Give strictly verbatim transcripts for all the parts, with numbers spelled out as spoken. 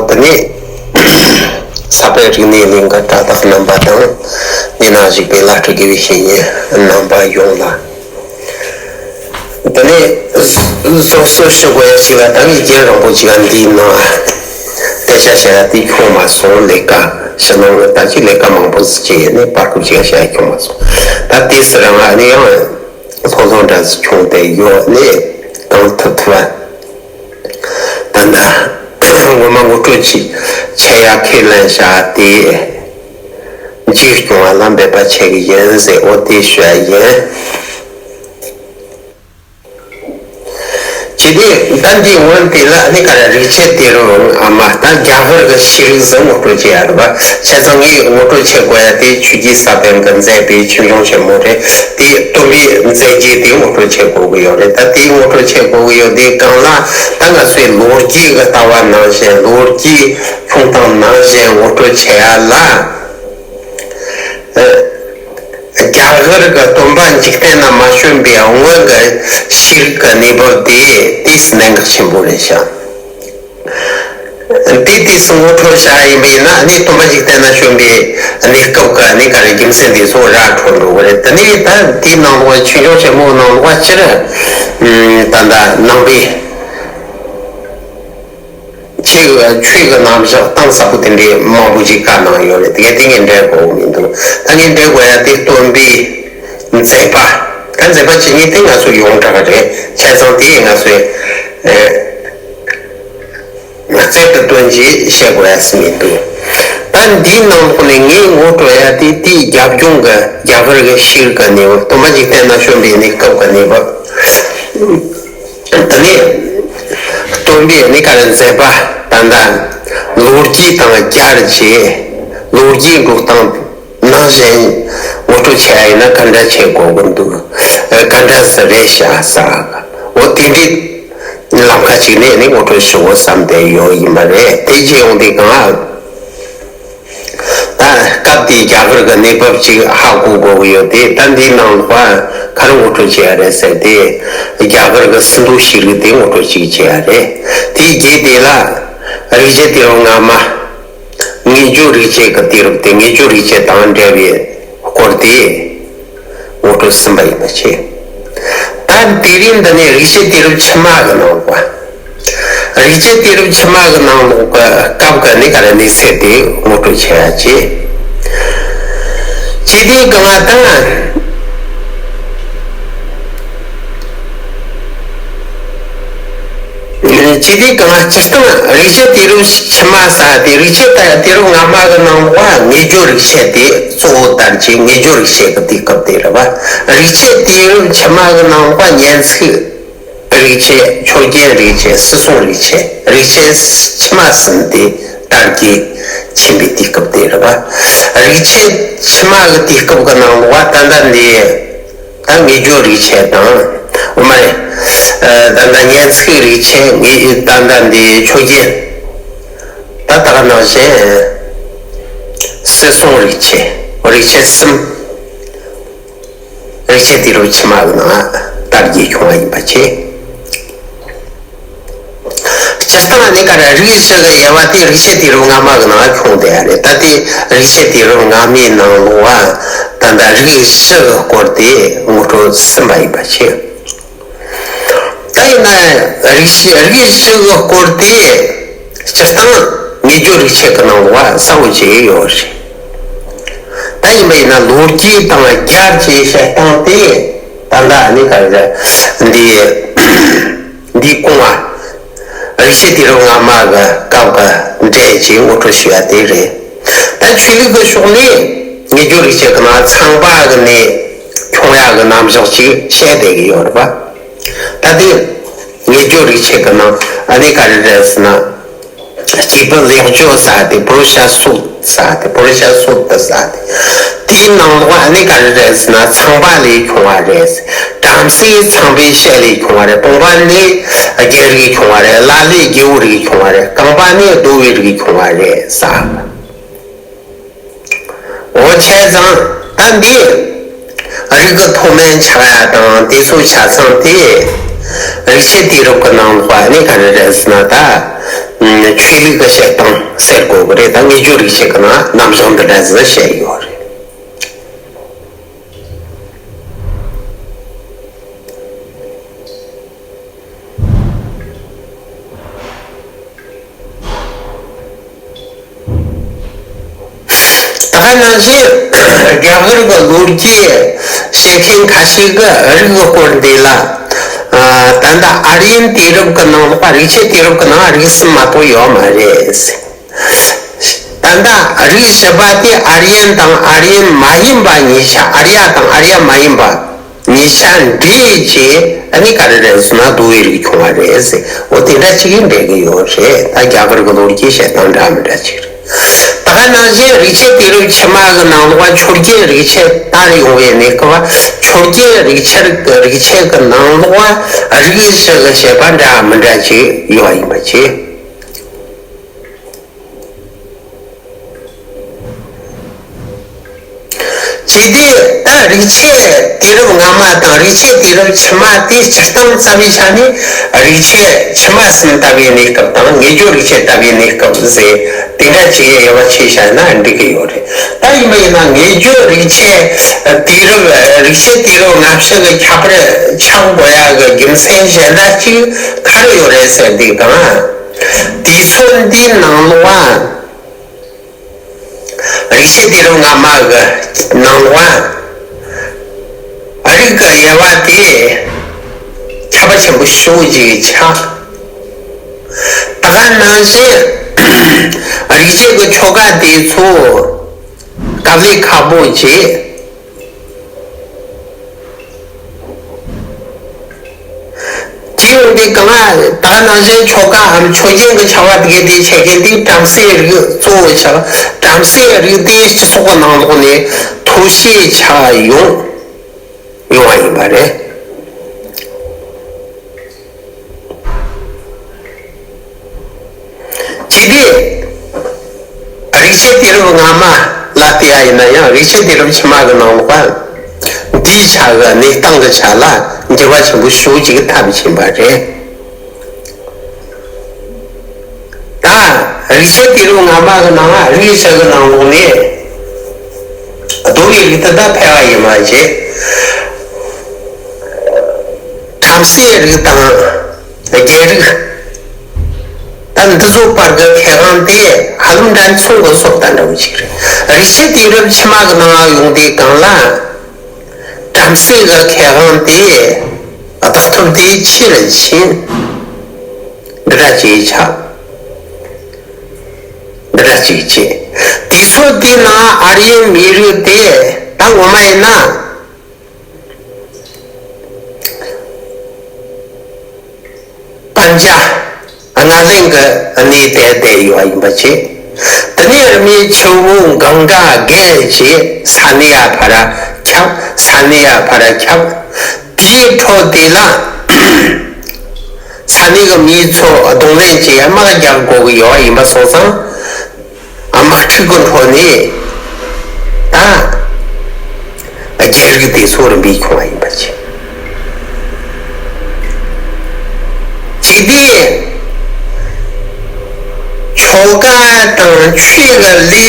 དེ་ནས་ས་པཎ་རིག་གནས་གླིང་གི་གྲྭ་བདག་རྣམ་པ་དང་། འདི་ན་བཞུགས་པའི་བླ་སྤྲུལ་དགེ་བའི་བཤེས་གཉེན་རྣམ་པ་ཡོངས་ལ། དེ་ནས་སོ་སོ་ཞུ་དགོས་ཡ་ཞིག་ལ། ད་ངས་རྒན་རིན་པོ་ཆེ་ག་འདིའི་ནང་སྐད་ཆ་བཤད་ཡ་དེ་ཁྱོང་མ་སོང་། ལས་ཀ་ཕྱི་ནང་གི་ད་ཅི་ལས་ཀ་མང་པོ་ཟིག་བྱས་ཡོད་ནས་བར་སྐབས་ཅིག་ག་བཤད་ཡ་ཁྱོང་མ་སོང་། ད་དེ་སི་རང་ཨ་ནི་ཡང་ལྷོད་ལྷོད་འདྲ་ཟིག་ཁྱོང་བསྡད་ཡོད་ནས་གང་ཐུབ་ཐུབ་པ། ད་ལྟ་ངོ་མ་ངོ་སྤྲོད་ཅིག་བྱེད་ཡ་ཁས་ལེན་བྱ་དེ་འཇིགས་སྐྱོང་བ་ལ་འབད་པ་བྱེད་གི་ཡིན་ཟེར། འོ་དེ་ཞུ་ཡ་ཡིན། ཇི་སྟེ་ད་འདིའི་སྔོན་དེ་ལ་ནི་ག་རེ་རིག་བྱེད་དེ་རུ་ཨ་མ་ད་རྒྱ་གར་གི་ཤེས་རིག་ཟིག་ངོ་སྤྲོད་བྱེད་ཡ་རེད་པ། བྱས་ཙང་ངས་ངོ་སྤྲོད་བྱེད་དགོས་ཡ་དེ་ཆོས་རྒྱལ་ས་པཎ་གྱིས་མཛད་པའི་ཆོས་འབྱུང་ཆེན་མོ་རེད། དེའི་སྟོན་པའི་མཛད་རྗེས་དེ་ངོ་སྤྲོད་བྱེད་དགོས་ཀྱི་ཡོད་རེད། ད་དེ་ངོ་སྤྲོད་བྱེད་དགོས་ཀྱི་ཡོད་དེ་གང་ལ་ད་ང་ཚོའི་ལོ་རྒྱུས་ཀྱི་ལྟ་བ་ནང་བཞིན། ལོ་རྒྱུས་ཁྱོང་སྟངས་ནང་བཞིན་ངོ་སྤྲོད་བྱེད་ཡ་ལ། རྒྱ་གར་གྱི་སྟོན་པ་འཇིག་རྟེན་ན་མ་བྱོན་པའི་སྔོན་གྱི་ཤེས་རིག་གི་གནས་བབ་དེ་དུས་སུ་གནད་འགག་ཆེན་པོ་རེད་ཤག་དེ་དུས་སུ་ངོ་སྤྲོད་བྱ་ཡིན་པས་ན་ནི་སྟོན་པ་འཇིག་རྟེན་ན་བྱོན་པའི་གནས་སྐབས་ཀྱི་ནི་ག་རེ་རྒྱུ་མཚན་དེ་ཚོ་ར་འཕྲོད་འགྲོ་གི་རེད། དེ་ནས་ད་དེའི་ནང་ལོགས་ཆོས་འབྱུང་ཆེན་མོའི་ནང་ལོགས་སྤྱིར་ད་ལྟ་ནང་པའི། ཆོས་ཆོས་ཀྱི་རྣམ་གཞག་གཏིང་ཟབ་པོ་དེ་འདྲའི་མང་པོ་ཞིག་བཀའ་གནང་ཡོད་རེད། དེ་ག་དེ་ངས་འགྲེལ་དགོས་མི་འདུག་ད་ངས་འགྲེལ་དགོས་ཡ་དེ་སྟོན་པའི་མཛད་པ། ད་མཛད་པ་ཇི་སྙེད་དེ་ང་ཚོ་ཡོངས་གྲགས་རེད། བྱས་ཙང་དེ་ང་ཚོས་ཨེ་རྩལ་དུ་བཏོན་རྗེས་བཤད་དགོས་ཡ་ཟིག་མི་འདུག་ད་འདིའི་ནང་ལོགས་ནས་ངས་ངོ་སྤྲོད་ཡ་དེ་དེའི་རྒྱབ་ལྗོངས་ཀྱི་རྒྱ་གར་གྱི་ཤེས་རིག་གི་གནས་བབ། སྟོན་པ་འཇིག་རྟེན་ན་བྱོན་པའི་གནས་སྐབས་ཀྱི་གནས་བབ། དེ་ནས་སྟོན་པའི་གནས་སྐབས་མཛད་པ། ད་ལྟ་ལོ་རྒྱུས་དང་སྦྱར་བྱས། ལོ་རྒྱུས་འགྲོ་སྟངས་ནང་བཞིན་ངོ་སྤྲོད་བྱེད་ཡ་ཡིན་ན་ག་འདྲ་བྱེད་དགོས་ཀྱི་འདུག་ག་འདྲ་ཟིག་རེད་ཤག་ཟེར། འོ་དེ་འདྲའི་ལམ་ཁ་ཅིག་ནས་ནི་ངོ་སྤྲོད་ཞུ་དགོས་བསམ་བསྡད་ཡོད་ཡིན་པ་རེད། དེ་བྱས་ཡོང་དུས་གང་ལ། ད་སྐབས་དེའི་རྒྱ་གར་གྱི་གནས་བབ་ཅིག་ཧ་གོ་དགོས་ཀྱི་ཡོད་དེ། ད་འདིའི་ནང་ལོགས་ག་རེ་ངོ་སྤྲོད་བྱེད་ཡ་རེད་ཟེར་ཏེ། རྒྱ་གར་གྱི་སྲིད་དོན་ཤེས་རིག་དེ་ངོ་སྤྲོད་ཅིག་བྱེད་ཡ་རེད། དེའི་རྗེས་དེ་ལ་རིག་བྱེད་དུས་རབས་སྔ་མ། དངོས་བརྗོད་རིག་བྱེད་ཀྱི་དུས་རབས་དེ། དངོས་བརྗོད་རིག་བྱེད་དང་འབྲེལ་བའི་སྐོར་དེ། ངོ་སྤྲོད་ཟིན་པ་ཡིན་པ་བྱས། ད་དེ་རིང་འདི་ནས་རིག་བྱེད་དུས་རབས་ཕྱི་མ་གི་ནང་ལོགས་པ། རིག་བྱེད་དུས་རབས་ཕྱི་མ་གི་ནང་ལོགས་ཀྱི་སྐབས་ཀྱི་གནས་སྐབས་གནས་ཚུལ་དེ་ངོ་སྤྲོད་བྱེད་ཡ་བྱས། བྱས་དུས་གང་ལ་ད། ཇི་སྟེ་གང་ལ་སྤྱིར་བཏང་རིག་བྱེད་དུས་རབས་ཕྱི་མ་ཟེར་ཏེ། རིག་བྱེད་དུས་རབས་སྔ་མ་གི་ནང་ལོགས་དངོས་བརྗོད་རིག་བྱེད་དེ་གཙོ་བོ་ལྟར་གྱི་དངོས་བརྗོད་རིག་བྱེད་ཀྱི་དུས་སྐབས་དེ་རེད་པ། རིག་བྱེད་དུས་རབས་ཕྱི་མ་གི་ནང་ལོགས་སྙན་ཚིག་རིག་བྱེད། ཆོས་རྒྱན་རིག་བྱེད། སྲིད་གསུམ་རིག་བྱེད། རིག་བྱེད་ཕྱི་མ་གསུམ་དེ་དར་རྒྱས་ཕྱིན་པའི་དུས་སྐབས་དེ་རེད་པ། རིག་བྱེད་ཕྱི་མ་གི་དུས་སྐབས་ཀྱི་ནང་ལོགས་ད་ལྟ་འདི། ད་དངོས་བརྗོད་རིག་བྱེད་དང་། འོ་མ་རེད། ད་ལྟ་སྙན་ཚིག་རིག་བྱེད། ངེས་ད་ལྟ་འདི་ཆོས་རྒྱན། ད་ད་ག་ནང་བཞིན་སྲིད་གསུམ་རིག་བྱེད། རིག་བྱེད་གསུམ། རིག་བྱེད་དུས་རབས་ཕྱི་མ་གི་ནང་དར་རྒྱས་བྱུང་བ་ཡིན་པ་བྱས། སྤྱིར་བཏང་ནི་ག་རེ་རིག་བྱེད་ཀྱི་དབྱེ་བ་དེ་རིག་བྱེད་དུས་རབས་སྔ་མ་གི་ནང་བྱུང་བསྡད་ཡ་རེད། ད་དེ་རིག་བྱེད་དུས་རབས་སྔ་མའི་ནང་ལོགས་པ་ད་ལྟ་རིག་བྱེད་ཀྱི་སྐོར་དེ་ངོ་སྤྲོད་ཟིན་པ་ཡིན་པ་བྱས། ད་ཡིན་ན་རིག་བྱེད་རིག་བྱེད་ཀྱི་སྐོར་དེ་སྤྱིར་བཏང་དངོས་བརྗོད་རིག་བྱེད་ཀྱི་ནང་ལོགས་པ་གསལ་བོ་བྱས་ཡོད་རེད། ད་ཡིན་པ་ཡིན་ན་ལོ་རྒྱུས་དང་སྦྱར་བྱས་བཤད་སྟངས་དེ་ད་ལྟ་ནི་ག་རེ་འདི་འདི་སྐོང་བ། རིག་བྱེད་དུས་རབས་སྔ་མ་གི་སྐབས་ཀྱི་འགྲེལ་བྱས་ངོ་སྤྲོད་ཞུ་ཡ་དེ་རེད། ད་ཆོས་ལུགས་ཀྱི་ཕྱོགས་ནས་དངོས་བརྗོད་རིག་བྱེད་ཀྱི་ནང་ཚངས་པ་གི་ནས་ཁྱོང་ཡ་གི་རྣམ་གཞག་ཅིག་བཤད་བསྡད་ཀྱི་ཡོད་རེད་པ། ད་དེ་དངོས་བརྗོད་རིག་བྱེད་ཀྱི་ནང་ཨ་ནི་ག་རེ་རེད་ཟེར་ན། སྐྱེས་བུ་ལེགས་བརྗོད་ཟེར་ཏེ། པུ་རུ་ཤ་སུ་ཏ་ཟེར་ཏེ། པུ་རུ་ཤ་སུ་ཏ་ཟེར་ཏེ། དེའི་ནང་ལོགས་ཨ་ནི་ག་རེ་རེད་ཟེར་ན་ཚངས་པ་ལས་བྱུང་བ་རེད། བྲམ་ཟེ་ཚངས་པའི་ཞལ་ལས་བྱུང་བ་རེད། སྟོང་པ་ནི་རྒྱལ་རིགས་བྱུང་བ་རེད། ལ་ལས་རྒྱལ་པོའི་རིགས་བྱུང་བ་རེད། རྐང་པ་ནི་གདོལ་པའི་རིགས་བྱུང་བ་རེད་ཟེར། འོ་བྱས་ཙང་ད་འདི་རིགས་ཀྱི་མཐོ་དམན་ཆགས་ཡ་དང་དེ་ཚོ་ཆ་ཚང་དེ་རིག་བྱེད་དུས་རབས་ཀྱི་ནང་ལོགས་ནས་ག་རེ་རེད་ཟེར་ན། ད་ ཆོས་ལུགས་ཀྱི་བཤད་སྟངས་ཟེར་དགོས་ཀྱི་རེད། ད་དངོས་བརྗོད་རིག་བྱེད་ཀྱི་ནང་རྣམ་གཞག་འདི་འདྲ་ཟིག་བཤད་ཡོད་རེད། ད་ག་ནང་བཞིན་རྒྱ་གར་གྱི་ལོ་རྒྱུས་བཤད་མཁན་ཁ་ཤས་ཀྱིས་རིགས་ཀྱི་སྐོར་འདི་ལ། ཨ། ད་ལྟ་ཨཱརྱན་དུས་རབས་ཀྱི་ནང་ལོགས་པ། རིག་བྱེད་དུས་རབས་ཀྱི་ནང་རིགས་གསུམ་མ་གཏོགས་ཡོད་མ་རེད། ད་ལྟ་རིགས་བཞི་པ་དེ་ཨཱརྱན་དང་ཨཱརྱན་མ་ཡིན་པ་གཉིས་ཆ། ཨཱརྱ་དང་ཨཱརྱ་མ་ཡིན་པ་གཉིས་ཆ་འདྲེས་བྱས། ཨ་ནི་ག་རེ་རེད་ཟེར་ན་གདུལ་བའི་རིགས་བྱུང་བ་རེད་ཟེར། འོ་དེ་འདྲ་ཅིག་གིས་འགྲེལ་གྱི་ཡོད་རེད། ད་རྒྱ་གར་གྱི་ལོ་རྒྱུས་བཤད་སྟངས་འདྲ་མི་འདྲ་ཅིག་རེད། ད་ག་ནང་བཞིན་རིག་བྱེད་དུས་རབས་ཕྱི་མ་གི་ནང་ལོགས་པ་ཆོས་རྒྱལ་རིག་བྱེད་དར་ཡོང་བའི་གནས་སྐབས། ཆོས་རྒྱལ་རིག་བྱེད་ཀྱི་རིག་བྱེད་ཀྱི་ནང་ལོགས་པ་རིགས་བཞི་གི་བཤད་པ་འདྲ་མི་འདྲ་ཅིག་ཡོད་པ་ཡིན་པ་བྱས། ཅི་སྟེ་ད་རིག་བྱེད་དུས་རབས་སྔ་མ་དང་རིག་བྱེད་དུས་རབས་ཕྱི་མ་དེ་སྤྱིར་བཏང་རྩ་བའི་ཆ་ནས་རིག་བྱེད་ཕྱི་མ་གསུམ་ལྟ་བུའི་གནས་སྐབས་དང་། དངོས་བརྗོད་རིག་བྱེད་ལྟ་བུའི་གནས་སྐབས་ཟེར་དེ་འདྲ་ཅིག་དབྱེ་བ་ཕྱེ་བཞག་ན་འགྲིག་གི་ཡོད་རེད། ད་ཡིན་པ་ཡིན་ན་དངོས་བརྗོད་རིག་བྱེད་དུས་རབས། རིག་བྱེད་དུས་རབས་སྔ་ཕྱི་གི་ཁྱད་པར་ཆགས་དགོས་ཡ་གི་རྒྱུ་མཚན་གཞན་དག་ཅིག་ག་རེ་ཡོད་རེད་ཟེར་དུས་དང་། དུས་ཚོད་འདིའི་ནང་ལོགས་པ། རིག་བྱེད་དུས་རབས་སྔ་མ་གི་ནང་ལོགས་པ། རིགས་ཀྱི་དབྱེ་བ་དེ་ཁྱབ་པ་ཆེན་པོ་ཞེ་པོ་ཅིག་ཆགས། ད་ག་ནང་བཞིན་རིག་བྱེད་ཀྱི་ཆོ་ག་དེ་ཚོ་དཀའ་ལས་ཁག་པོ་བྱས། དེ་ཡོང་དུས་གང་ལ་ད་ནང་བཞིན་ཆོ་གའམ་ཆོས་རྒྱུན་གྱི་བྱ་བ་དེ་གའི་དེ་བྱེད་མཁན་དེ་བྲམ་ཟེའི་རིགས་གཙོ་བོ་ཆགས། བྲམ་ཟེའི་རིགས་དེ་སྤྱི་ཚོགས་ཀྱི་ནང་ལོགས་ནས་མཐོ་ཤོས་ཆགས་ཡོང་ཡོང་བ་ཡིན་པ་རེད། ཅི་སྟེ། རིག་བྱེད་དུས་རབས་སྔ་མ་ལ་བལྟས་པ་ཡིན་ན་ཡང་རིག་བྱེད་དུས་རབས་ཕྱི་མ་གི་ནང་ལོགས་པ། འདིའི་ཆ་གི་གནས་སྟངས་ཀྱི་ཆ་ལ་འགྱུར་བ་ཆེན་པོ་ཞེ་པོ་ཅིག་ཐེབས་ཕྱིན་པ་རེད། ད་རིག་བྱེད་དུས་རབས་སྔ་མ་གི་ནང་ལ་རིགས་བཞི་གི་ནང་ལོགས་ནས་གདུལ་བའི་རིགས་དེ་དག་ཕལ་བ་ཡིན་པ་བྱས། བྲམ་ཟེའི་རིགས་དང་། རྒྱལ་རིགས། ད་འདི་ཚོ་བར་གྱི་ཁེ་དབང་དེ་ཧ་ལམ་འདྲ་མཚུངས་ཀྱི་བཟོ་ལྟ་འདྲ་བོ་ཞིག་རེད། རིག་བྱེད་དུས་རབས་ཕྱི་མ་གི་ནང་ཡོང་དུས་སྒང་ལ། བྲམ་ཟེ་གི་ཁེ་དབང་དེ་བདག་ཐོབ་དེ་ཆེ་རུ་ཕྱིན། འདི་འདྲ་ཅིག་ཆགས། འདི་འདྲ་ཅིག་བྱས། དུས་ཚོད་དེའི་ནང་ཨཱརྱའི་མི་རིགས་དེ་ད་ངོ་མ་ཡིན་ན། པན་ཇ་ཨ་ནཱ་ལེན་གྱི་གནས་དེར་བསྡད་ཡོད་པ་ཡིན་པ་བྱས། དེ་ནས་རིམ་གྱིས་ཆུ་བོ་གངྒཱ་བརྒལ་བྱས་ས་གནས་ཡར་ཕར་ཁྱབ། ས་གནས་ཡར་ཕར་ཁྱབ། དེའི་འཕྲོ་དེ་ལ་ས་གནས་ཀྱི་མི་ཚོ་གདོང་ལེན་བྱེད་ཡ་དམག་རྒྱག་དགོས་ཀྱི་ཡོད་པ་ཡིན་པ་སོང་ཙང་། དམག་འཁྲུག་གི་འཕྲོ་ནས་ད་རྒྱལ་རིགས་དེ་ཚོ་རིམ་པས་ཁྱོང་བ་ཡིན་པ་བྱས། ཅི་སྟེ་ཆོ་ག་དང་ཆོས་ཀྱི་ལས་བྱ་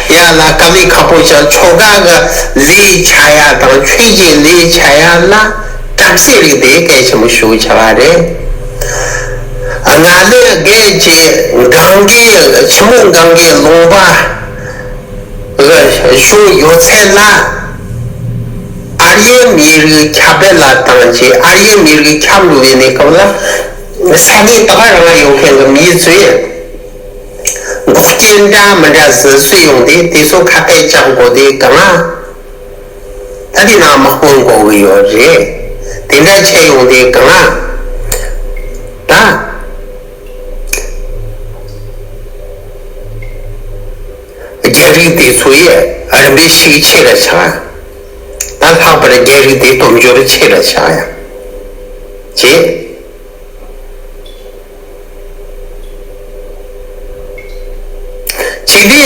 ཡ་ལ་དཀའ་ལས་ཁག་པོ་ཞིག་ཆོ་ག་གི་ལས་བྱ་ཡ་དང་ཆོས་ཀྱི་ལས་བྱ་ཡ་ལ་བྲམ་ཟེ་རིགས་དེ་གལ་ཆེན་པོ་ཞེ་པོ་ཆགས་པ་རེད། ཨ་ནཱ་ལེན་བརྒལ་བྱས་གངྒཱའི་ཆུ་མོ་གངྒཱའི་ལུང་པ་གི་བཞུགས་ཡོད་ཚད་ལ། ཨཱརྱའི་མི་རིགས་ཁྱབ་སྤེལ་ལ་བཏང་བྱས་ཨཱརྱའི་མི་རིགས་ཁྱབ་འགྲོ་བའི་གནས་སྐབས་ལ། ས་གནས་ད་ག་རང་ཡོད་མཁན་གྱི་མི་ཚོས་འགོག་རྐྱེན་འདྲ་མི་འདྲ་ཟིག་བཟོས་ཡོང་དུས་དེ་ཚོ་ཁ་གཏད་གཅོག་དགོས་དུས་གང་ལ། ད་དེ་ནང་དམག་དཔུང་དགོས་ཀྱི་ཡོད་རེད། དེ་འདྲ་བྱས་ཡོང་དུས་གང་ལ། ད་རྒྱལ་རིགས་དེ་ཚོ་ཡི་རིམ་པས་ཤུགས་ཆེ་རུ་ཆགས། ད་ལྷག་པར་རྒྱལ་རིགས་དེ་སྟོབས་འབྱོར་ཆེ་རུ་ཆགས་ཡ་བྱས། ཅི་སྟེ།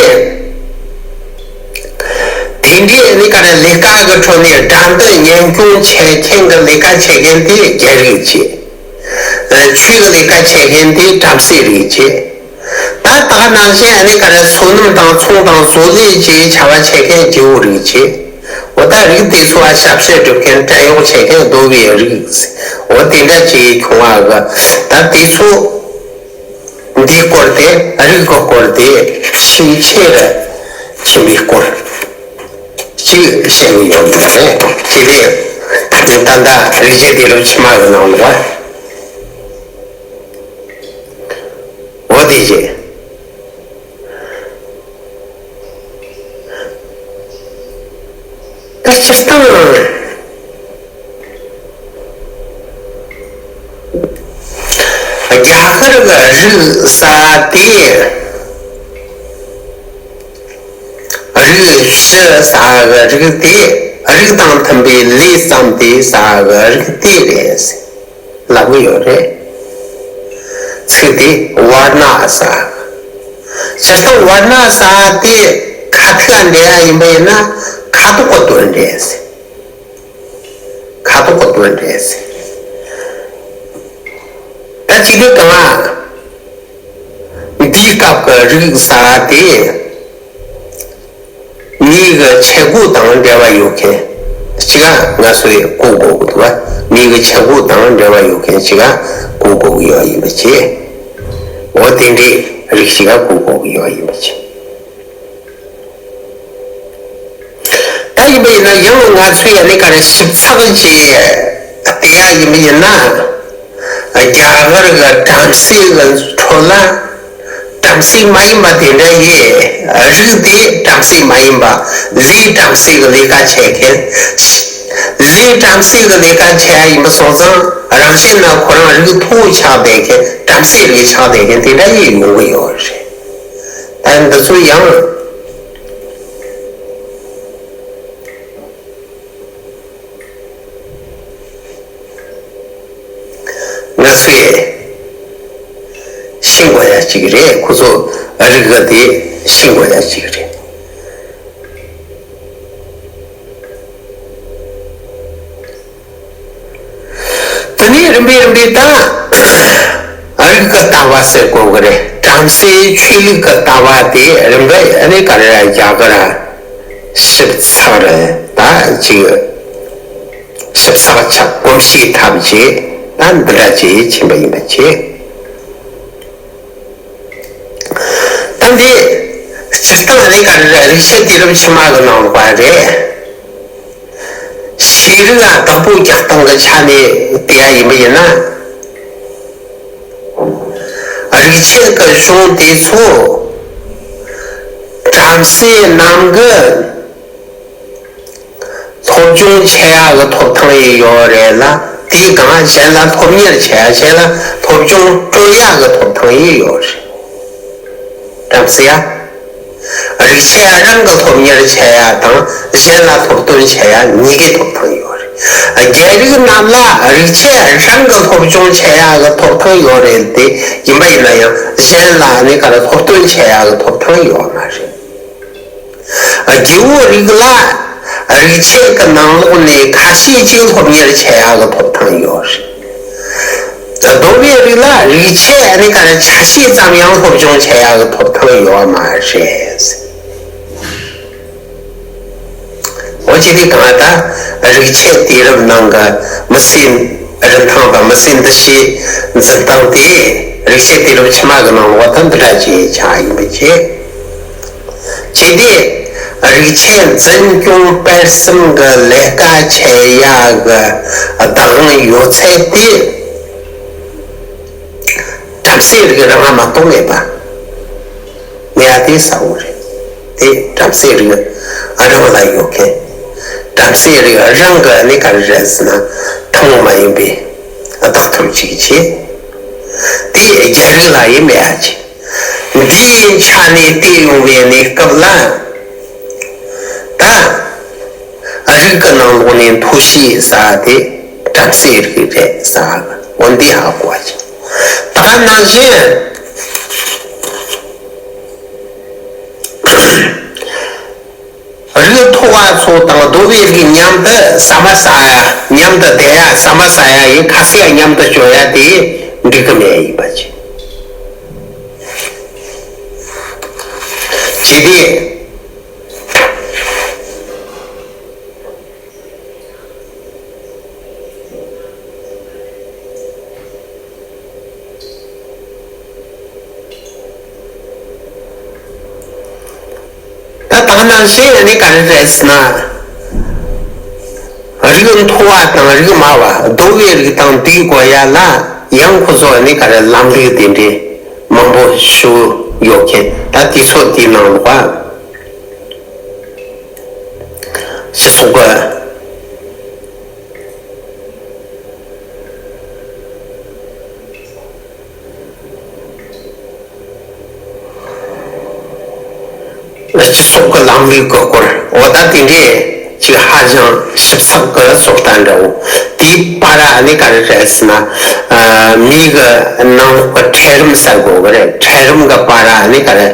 དེ་འདྲའི་ནི་ག་རེ་ལས་ཀ་གི་ཁྲོད་ནས་དགྲ་འདུལ་གཉེན་སྐྱོང་བྱེད་མཁན་གྱི་ལས་ཀ་བྱེད་མཁན་དེ་རྒྱལ་རིགས་བྱས། ཆོས་ཀྱི་ལས་ཀ་བྱེད་མཁན་དེ་བྲམ་ཟེ་རིགས་བྱས། ད་ནང་བཞིན་ཨ་ནི་ག་རེ་སོ་ནམ་དང་ཚོང་དང་བཟོ་ལས་བཅས་བྱ་བ་བྱེད་མཁན་རྒྱལ་པོ་རིགས་བྱས། འོ་ད་རིགས་དེ་ཚོ་ལ་ཞབས་ཕྱི་སྒྲུབ་མཁན་བྲན་གཡོག་བྱེད་མཁན་གདོལ་པའི་རིགས། འོ་དེ་འདྲ་བྱས་ཁྱོང་བ་གི་ད་དེ་ཚོ། འདིའི་སྐོར་དེ་རིགས་ཀྱི་སྐོར་དེ་ཤིང་ཆེ་རུ་ཕྱིན་པའི་སྐོར་གཅིག་བཤད་ཀྱི་ཡོད་པ་རེད། ཅི་སྟེ་ད་ལྟ་རིགས་ཆད་དེ་རུ་ཕྱི་མ་གི་ནང་ལ་འོ་དེ་བྱས། ད་སྤྱིར་བཏང་རྒྱ་གར་གྱི་རིགས་ཟེར་དེ། རིགས་བཞི་ཟེར་གྱི་རིགས་དེ། རིགས་དང་མཐུན་པའི་ལས་བརྩམས་ཏེ་ཟེར་གྱི་རིགས་དེ་རེད། ལབ་ཀྱི་ཡོད་རེད། ཚིག་དེ་ཝར་ན་ཟེར། སྤྱིར་བཏང་ཝར་ན་ཟེར་དེ་ཁ་ཐུག་འགྲེལ་ཡ་ཡིན་པ་ཡིན་ན་ཁ་དོག་གི་དོན་རེད། ཁ་དོག་གི་དོན་རེད། ད་ཅི་སྟེ་གང་ལ་འདིའི་སྐབས་ཀྱི་རིགས་ཟེར་དེ། མིའི་གི་ཆས་གོས་དང་འབྲེལ་བ་ཡོད་མཁན་གཅིག་ག་ང་ཚོས་གོ་དགོས་ཀྱི་འདུག་བ། མིའི་གི་ཆས་གོས་དང་འབྲེལ་བ་ཡོད་མཁན་གཅིག་ག་གོ་དགོས་ཀྱི་ཡོད་ཡིན་པ་བྱས། འོ་དེ་འདྲའི་རིགས་ཤིག་ག་གོ་དགོས་ཀྱི་ཡོད་ཡིན་པ་བྱས། ད་ཡིན་པ་ཡིན་ན་ཡང་ང་ཚོས་ཡ་ནི་ག་རེ་ཞིབ་ཚགས་ཀྱིས་བལྟས་ཡ་ཡིན་པ་ཡིན་ན། རྒྱ་གར་གྱི་བྲམ་ཟེ་གི་ཁྲོད་ལ། བྲམ་ཟེ་མ་ཡིན་པ་དེ་འདྲ་ཡི་རིགས་དེ་བྲམ་ཟེ་མ་ཡིན་པ། ལས་བྲམ་ཟེ་གི་ལས་ཀ་བྱེད་མཁན། ལས་བྲམ་ཟེ་གི་ལས་ཀ་བྱེད་ཡ་ཡིན་པ་སོང་ཙང་རང་བཞིན་ན་ཁོ་རང་རིགས་མཐོ་བོ་ཆགས་བསྡད་མཁན། བྲམ་ཟེ་རིགས་ཆགས་བསྡད་མཁན་དེ་འདྲ་ཡི་ཡོང་གི་ཡོད་རེད། ད་འདི་ཚོ་ཡང་། ང་ཚོས་ཤེས་དགོས་ཡ་གཅིག་རེད། ཁོ་ཚོ་རིགས་དེ་ཤེས་དགོས་ཡ་གཅིག་རེད། དེ་ནས་རིམ་པས་རིམ་པས་ད་རིགས་ཀྱི་ལྟ་བ་ཟེར་དགོས་ཀྱི་རེད། བྲམ་ཟེ་ཆོས་ལུགས་ཀྱི་ལྟ་བ་དེ་རིམ་པས་ཨ་ནི་ག་རེ་རྒྱ་གར་ཞིབ་ཚགས་རེད། ད་ཅིག་ཞིབ་ཚགས་ཆགས་གོམས་གཤིས་ཐབས་ཀྱིས་ད་འདི་འདྲ་ཅིག་ཕྱིན་པ་ཡིན་པ་བྱས། ད་འདི་སྤྱིར་བཏང་ནི་ག་རེ་རེད། རིགས་ཆད་དུས་རབས་ཕྱི་མ་གི་ནང་ལོགས་པ་རེད། ཤེས་རིག་ལ་བདག་པོ་རྒྱག་སྟངས་ཀྱི་ཆ་ནས་བལྟས་ཡ་ཡིན་པ་ཡིན་ན། རིགས་ཆད་ཀྱི་གཞུང་དེ་ཚོ་བྲམ་ཟེ་རྣམས་ཀྱི་སློབ་སྦྱོང་བྱེད་ཡག་གི་ཐོབ་ཐང་ཡང་ཡོད་རེད་ལ། དེའི་སྒང་གཞན་ལ་སློབ་གཉེར་བྱེད་ཡག་གཞན་ལ་སློབ་སྦྱོང་སྤྲོད་ཡག་གི་ཐོབ་ཐང་ཡང་ཡོད་རེད། བྲམ་ཟེ་ཡ། རིགས་ཆད་རང་གི་སློབ་གཉེར་བྱེད་ཡག་དང་གཞན་ལ་སློབ་སྟོན་བྱེད་ཡག་གཉིས་ཀའི་ཐོབ་ཐང་ཡོད་རེད། རྒྱལ་རིགས་རྣམས་ལ་རིགས་ཆད་རང་གི་སློབ་སྦྱོང་བྱེད་ཡག་གི་ཐོབ་ཐང་ཡོད་རེད་དེ། ཡིན་པ་ཡིན་ན་ཡང་གཞན་ལ་ནི་ག་རེ་སློབ་སྟོན་བྱེད་ཡག་གི་ཐོབ་ཐང་ཡོད་མ་རེད། རྒྱལ་པོ་རིགས་ལ་རིགས་ཆད་ཀྱི་ནང་ལོགས་ནས་ཁ་ཤས་ཅིག་སློབ་གཉེར་བྱེད་ཡག་གི་ཐོབ་ཐང་ཡོད་རེད། གདོལ་པའི་རིགས་ལ་རིགས་ཆད་ནི་ག་རེ་ཆ་ཤས་ཙམ་ཡང་སློབ་སྦྱོང་བྱེད་ཡག་གི་ཐོབ་ཐང་ཡོད་མ་རེད། འོ་ཅི་ནི་གང་ལྟར་རིགས་ཆད་དུས་རབས་ནང་གི་མི་ཚེ་རིན་ཐང་དང་མི་ཚེ་འདུ་ཤེས་འཛིན་སྟངས་དེ་རིགས་ཆད་དུས་རབས་ཕྱི་མ་གི་ནང་ལོགས་ད་འདི་འདྲ་ཅིག་ཆགས་ཡིན་པ་བྱས། ཅི་སྟེ་རིགས་ཆད་འཛིན་སྐྱོང་སྤེལ་གསུམ་གྱི་ལས་ཀ་བྱེད་ཡག་གི་བདག་དབང་ཡོད་ཚད་དེ་བྲམ་ཟེ་རིགས་རང་ལ་མ་གཏོགས་མེད་པ། ངས་ཨ་དེ་ས་འོ་རེད། དེ་བྲམ་ཟེ་རིགས་ཨ་རང་ལ་ཡོད་མཁན། བྲམ་ཟེ་རིགས་རང་གི་ནི་ག་རེ་རེད་ཟེར་ན་ཐུན་མོང་མ་ཡིན་པའི་བདག་ཐོབ་ཅིག་བྱེད། དེ་རྒྱལ་རིགས་ལ་ཡིན་མེད་ཨ་ཅི། འདིའི་ཆ་ནས་བལྟས་ཡོང་བའི་གནས་སྐབས་ལ། ད་རིགས་ཀྱི་ནང་ལོགས་ནས་མཐོ་ཤོས་ཟེར་དེ་བྲམ་ཟེ་རིགས་རེད་ཟེར་བ་འོ་འདི་ཧ་གོ་བ་ཅིག་ད་ནང་བཞིན། རིགས་མཐོ་བ་ཚོ་དང་གདོལ་པའི་རིགས་མཉམ་དུ་ཟ་མ་ཟ་ཡ། མཉམ་དུ་བསྡད་ཡ། ཟ་མ་ཟ་ཡ་ཡི་ཁ་ཟས་མཉམ་དུ་སྤྱོད་ཡ་དེ་འགྲིག་གི་མེད་ཡིན་པ་ཅིག་བྱས་ཏེ། ད་ད་ག་ནང་བཞིན་ཨ་ནི་ག་རེ་རེད་ཟེར་ན། རིགས་མཐོ་བ་དང་རིགས་དམའ་བ། གདོལ་པའི་རིགས་དང་སྡིག་དགོས་ཡ་ལ་ཡང་ཁོ་ཚོ་ཨ་ནི་ག་རེ་ལམ་རིམ་དེ་འདྲའི་མང་པོ་ཞིག་ཡོད་མཁན། ད་དེ་ཚོ་དེའི་ནང་ལོགས་ལ་སྤྱི་ཚོགས་ཀྱི། སྤྱི་ཚོགས་ཀྱི་ལམ་ལུགས་ཀྱི་སྐོར། འོ་ད་དེ་འདྲའི་ཅིག་ཧ་ཅང་ཞིབ་ཚགས་ཀྱི་སོགས་དང་འདྲ་བོ། དེའི་བར་ཨ་ནི་ག་རེ་རེད་ཟེར་ན། ཨ། མི་གི་ནང་ལོགས་ཀྱི་འཕྲལ་རིམ་གསལ་དགོས་ཀྱི་རེད། འཕྲལ་རིམ་གྱི་བར་ཨ་ནི་ག་རེ།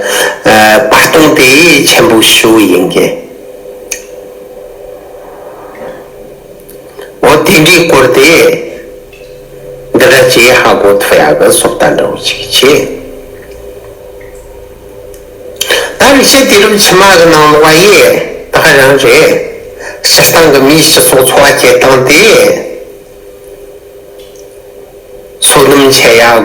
ཨ། བར་སྟོང་དེ་ཆེན་པོ་ཞིག་ཡིན་གྱི། འོ་དེ་འདྲའི་སྐོར་དེ་འདི་འདྲ་ཅིག་ཧ་གོ་ཐུབ་ཡག་གི་སོགས་དང་འདྲ་བོ་ཅིག་བྱས། ད་རིག་བྱེད་དུས་རབས་ཕྱི་མ་གི་ནང་ལོགས་པ་ཡིས་ད་ག་རང་རེད། སྤྱིར་བཏང་གི་མིའི་སྤྱི་ཚོགས་འཚོ་བ་སྐྱེལ་སྟངས་དེ། སོ་ནམ་བྱེད་ཡ།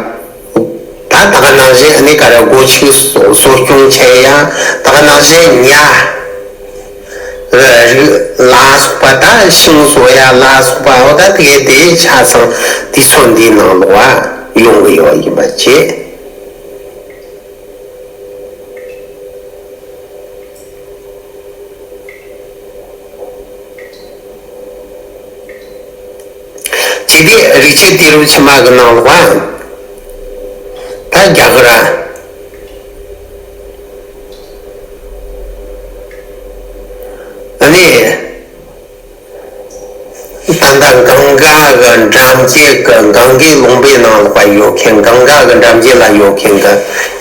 ད་ད་ག་ནང་བཞིན་ཨ་ནི་ག་རེ་སྒོ་ཕྱུགས་གསོ་གསོ་སྐྱོང་བྱེད་ཡ། ད་ག་ནང་བཞིན་ཉ་རིགས་ལ་སོགས་པ། ད་ཤིང་བཟོ་ཡ་ལ་སོགས་པ། འོ་ད་དེ་དེ་ཆ་ཚང་དུས་ཚོད་འདིའི་ནང་ལོགས་ཡོང་གི་ཡོད་ཡིན་པ་བྱས། བྱས་ཏེ་རིག་བྱེད་དུས་རབས་ཕྱི་མ་གི་ནང་ལོགས་ཨ། ད་རྒྱ་གར་ཨ་ནི། ད་ལྟ་གངྒཱ་གི་འགྲམ་རྒྱུད་ཀྱི། གངྒཱའི་ལུང་པའི་ནང་ལོགས་པ་ཡོད་མཁན། གངྒཱ་གི་འགྲམ་རྒྱུད་ལ་ཡོད་མཁན་གྱི་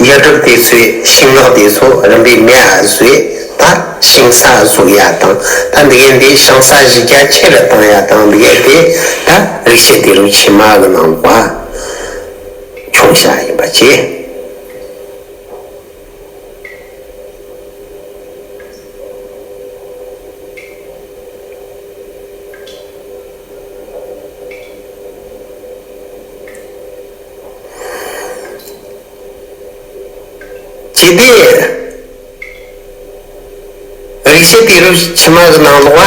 ཡུལ་གྲུ་དེ་ཚོའི་ཤིང་ནགས་དེ་ཚོ་རིམ་པས་མེད་པ་བཟོས། ད་ཞིང་ས་བཟོ་ཡ་དང་། ད་འདི་གའི་འདི་ཞིང་ས་གཞི་རྒྱ་ཆེ་རུ་བཏང་ཡ་དང་། འདི་གའི་དེ་ད་རིག་བྱེད་དུས་རབས་ཕྱི་མ་གི་ནང་ལོགས་པ་བྱུང་བཞག་ཡིན་པ་བྱས། བྱས་ཏེ། རིག་བྱེད་དུས་རབས་ཕྱི་མ་གི་ནང་ལོགས་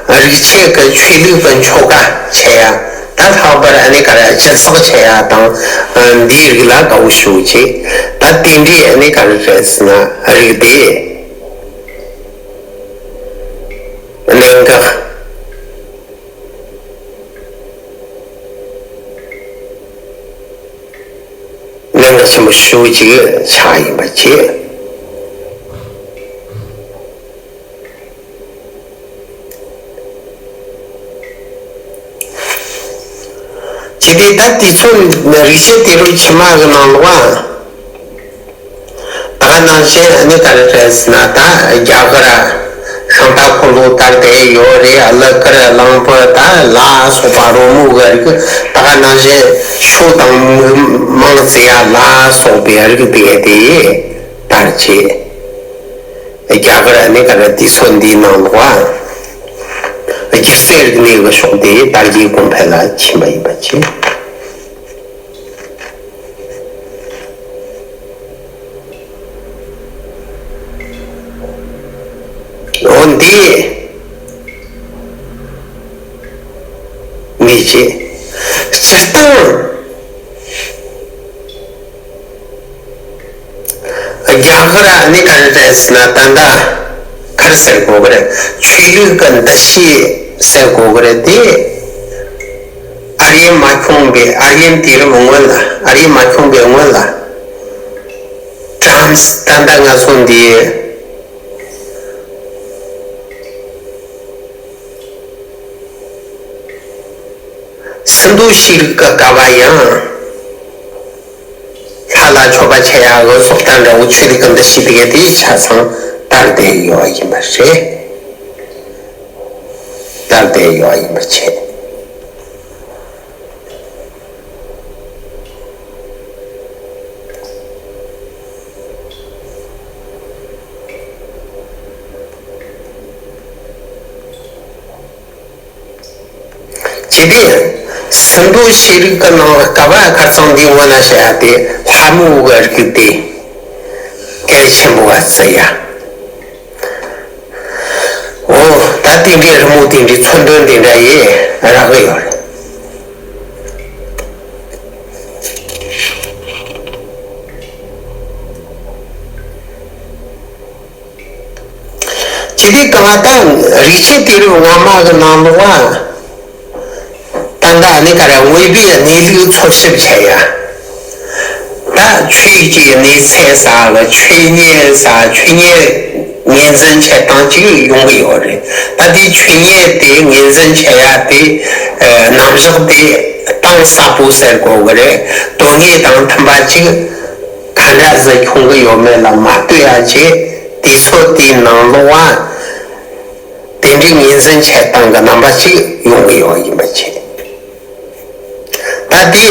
ལ་རིག་བྱེད་ཀྱི་ཆོས་ལུགས་ཀྱི་ཆོ་ག་བྱེད་ཡ། ད་ལྷག་པར་ཨ་ནི་ག་རེ་ཆུ་གསོག་བྱེད་ཡ་དང་། འདིའི་རིགས་ལ་དགའ་བོ་ཞེ་པོ་བྱེད། ད་དེ་འདྲའི་ཨ་ནི་ག་རེ་རེད་ཟེར་ན་རིགས་དེ། གནད་འགག་གནད་འགག་ཆེན་པོ་ཞེ་པོ་ཅིག་ཆགས་ཡིན་པ་བྱས། བྱས་ཏེ་ད་དུས་ཚོད་རིག་བྱེད་དུས་རབས་ཕྱི་མ་གི་ནང་ལོགས་ཨ། ད་ག་ནང་བཞིན་ཨ་ནི་ག་རེ་རེད་ཟེར་ན། ད་རྒྱ་གར་ཤིང་རྟ་འཁོར་ལོ་དར་བསྡད་ཡོད་རེད། ཨ། གླུ་གར་གླིང་བུ་ད་ལ་སོགས་པ་རོལ་མོ་གི་རིགས། ད་ག་ནང་བཞིན་ཤོ་དང་མིག་མང་བརྩེ་ཡ་ལ་སོགས་པའི་རིགས་དེ་དེ་དར་བྱས། རྒྱ་གར་ཨ་ནི་ག་རེ་དུས་ཚོད་འདིའི་ནང་ལོགས་ཨ། སྒྱུ་རྩལ་རིག་གནས་ཀྱི་ཕྱོགས་དེ་དར་རྒྱས་གོང་འཕེལ་ལ་ཕྱིན་པ་ཡིན་པ་བྱས། འོ་འདི་ངེས་ཅན། སྤྱིར་བཏང་རྒྱ་གར་ནི་ག་རེ་རེད་ཟེར་ན། ད་ལྟ་ག་རེ་ཟེར་དགོས་ཀྱི་རེད། ཆོས་ལུགས་ཀྱི་འདུ་ཤེས་ཟེར་དགོས་ཀྱི་རེད་དེ། ཨར་ཡན་མ་བྱུང་བའི། ཨར་ཡན་དུས་རབས་སྔོན་ལ། ཨར་ཡན་མ་བྱུང་བའི་སྔོན་ལ། ཀྲམ་ད་ལྟ་ང་ཚོ་འདི་སིན་དྷུ་ཤེས་རིག་གི་སྐབས་ལ་ཡང་ལྷ་ལ་མཆོད་པ་བྱེད་ཡག་གི་སོགས་དང་འདྲ་བོ་ཆོས་ལུགས་ཀྱི་འདུ་ཤེས་དེ་གའི་དེ་ཆ་ཚང་དར་བསྡད་ཡོད་པ་ཡིན་པ་རེད། དར་བསྡད་ཡོད་པ་ཡིན་པ་བྱས། དེ་དེ་སིནྡྷུ་ཤེས་རིག་གི་ནང་ལ་སྐབས་ཁ་སང་འདི་སྔོན་ལ་བཤད་ཡ་དེ་ལྷ་མོ་གི་རིགས་དེ་གལ་ཆེན་པོ་བ་བརྩི་ཡ། འོ། ད་དེ་འདྲའི་རི་མོ་དེ་འདྲའི་མཚོན་དོན་དེ་འདྲ་ཡེ་རག་གི་ཡོད་རེད། ཅི་སྟེ་གང་ལྟར་རིག་བྱེད་དུས་རབས་སྔ་མ་གི་ནང་ལོགས་ལ། ད་ལྟ་ནི་ག་རེ་དངོས་པོའི་གནས་ལུགས་འཚོལ་ཞིབ་བྱེད་ཡ། ད་ཆོས་ཀྱི་གནས་ཚད་ས་གི་ཆོས་ཉིད་ས་ཆོས་ཉིད་ངོས་འཛིན་བྱེད་སྟངས་ཅིག་ཡོང་གི་ཡོད་རེད། ད་དེ་ཆོས་ཉིད་དེ་ངོས་འཛིན་བྱེད་ཡ་དེ་རྣམ་གཞག་དེ་གཏིང་ཟབ་པོ་ཟེར་དགོས་གི་རེད། དོན་དངོས་དང་མཐུན་པ་ཅིག་ག་འདྲ་ཟིག་ཁྱོང་གི་ཡོད་མེད་ལ་མ་ལྟོས་ཡ་བྱས། དུས་ཚོད་དེའི་ནང་ལོགས་ལ། དེ་འདྲའི་ངོས་འཛིན་བྱེད་སྟངས་ཀྱི་རྣམ་པ་ཞིག་ཡོང་གི་ཡོད་ཡིན་པ་བྱས། ད་དེ་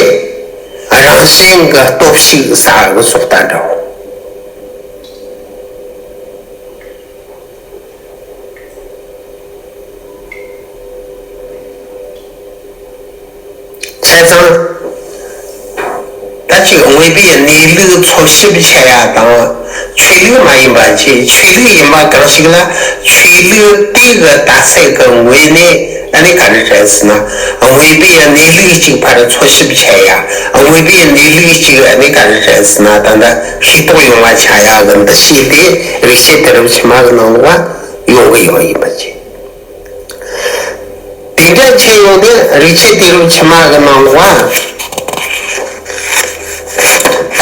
རང་བཞིན་གྱི་སྟོབས་ཤུགས་ཟེར་གི་སོགས་ལྟར་འདྲ་བོ། བྱས་ཙང་། ད་ཅིག་དངོས་པོའི་གནས་ལུགས་འཚོལ་ཞིབ་བྱེད་ཡ་དང་། ཆོས་ལུགས་མ་ཡིན་པ་ཅིག་ཆོས་ལུགས་ཡིན་པ་གང་ཞིག་ལ་ཆོས་ལུགས་དེ་གི་ལྟ་ཚུལ་གི་ངོས་ནས་ཨ་ནི་ག་རེ་རེད་ཟེར་ན། དངོས་པོའི་གནས་ལུགས་གཅིག་ཕར་འཚོལ་ཞིབ་བྱེད་ཡ། དངོས་པོའི་གནས་ལུགས་གཅིག་ཨ་ནི་ག་རེ་རེད་ཟེར་ན། ད་ལྟ་ཤེས་རྟོགས་ཡོང་བ་བྱ་ཡ་གི་འདུ་ཤེས་དེ་རིག་བྱེད་དུས་རབས་ཕྱི་མ་གི་ནང་ལོགས་ཡོང་གི་ཡོད་ཡིན་པ་བྱས། དེ་འདྲ་བྱས་ཡོང་དུས་རིག་བྱེད་དུས་རབས་ཕྱི་མ་གི་ནང་ལོགས་ལ། ད་